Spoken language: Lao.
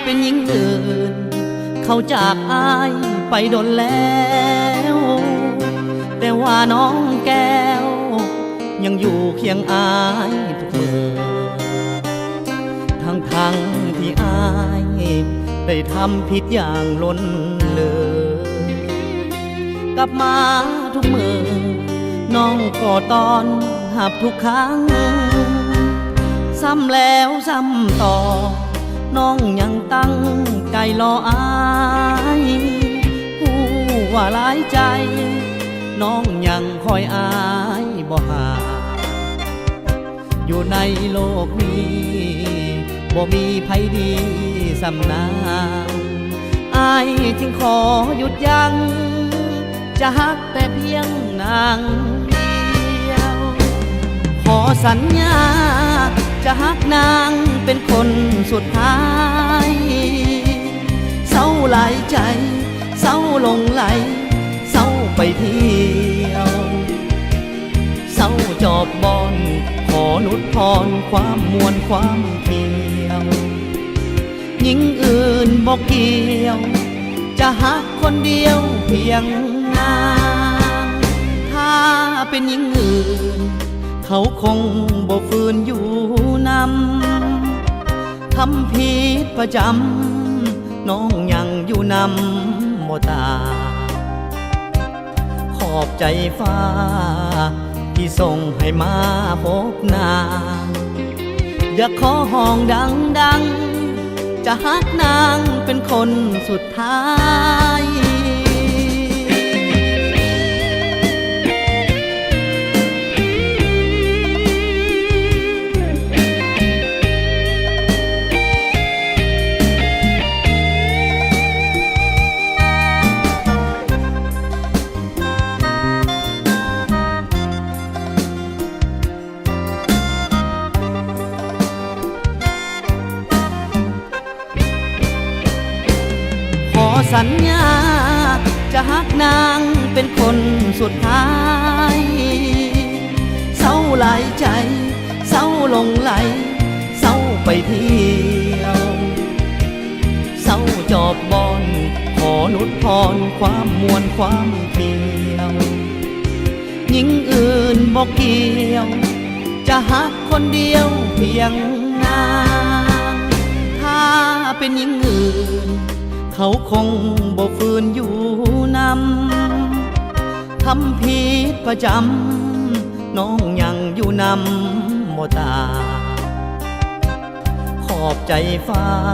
ເປັນຍິງອື່ນ ເຂົາຈາກອ້າຍໄປດົນແລ້ວ ແຕ່ວ່ານ້ອງແກ້ວ ຍັງຢູ່ຄຽງອ້າຍທຸກມື້ ທັງໆທີ່ອ້າຍໄດ້ທຳຜິດຢ່າງລົ້ນເລີ. ກັບມາທຸກມື້ ນ້ອງກໍຕ້ອນຮັບທຸກຄັ້ງ ຊ້ຳແລ້ວຊ້ຳຕໍ່ ນ້ອງຍັງຕັ້ງໃຈລໍອ້າຍ ຮູ້ວ່າຫຼາຍໃຈ ນ້ອງຍັງຄອຍອ້າຍບໍ່ຫ່າງ. ຢູ່ໃນໂລກນີ້ ບໍ່ມີໃຜດີສ່ຳນາງ ອ້າຍຈຶ່ງຂໍຢຸດຢັ້ງ ຈະຮັກແຕ່ພຽງນາງດຽວ ຂໍສັນຍາ ຈະຮັກນາງເປັນຄົນສຸດທ້າຍ ເຊົາຫຼາຍໃຈ ເຊົາຫຼົງໄຫຼ ເຊົາໄປທ່ຽວ ເຊົາຈອບບ່ອນ ຂໍຫຼຸດຜ່ອນຄວາມມ່ວນຄວາມທ່ຽວ ຍິງອື່ນບໍ່ກ່ຽວ ຈະຮັກຄົນດຽວພຽງນາງ ຖ້າເປັນຍິງອື່ນ ເຂົາຄົງບໍ່ຟື້ນຢູ່ນຳ ທຳຜິດປະຈຳ ນ້ອງຍັງຢູ່ນຳບໍ່ຕາຍ ຂອບໃຈຟ້າທີ່ສົ່ງໃຫ້ມາພົບນາງ ຢາກຂໍຮ້ອງດັງໆ ຈະຮັກນາງເປັນຄົນສຸດທ້າຍ. ຂໍສັນຍາ ຈະຮັກນາງເປັນຄົນສຸດທ້າຍ ເຊົາຫຼາຍໃຈ ເຊົາຫຼົງໄຫຼ ເຊົາໄປທ່ຽວ ເຊົາຈອບບ່ອນ ຂໍຫຼຸດຜ່ອນຄວາມມ່ວນຄວາມທ່ຽວ ຍິງອື່ນບໍ່ກ່ຽວ ຈະຮັກຄົນດຽວພຽງນາງ ຖ້າເປັນຍິງອື່ນ ເຂົາຄົງບໍ່ຟື້ນຢູ່ນຳ ທຳຜິດປະຈຳ ນ້ອງຍັງຢູ່ນຳບໍ່ຕາຍ ຂອບໃຈຟ້າ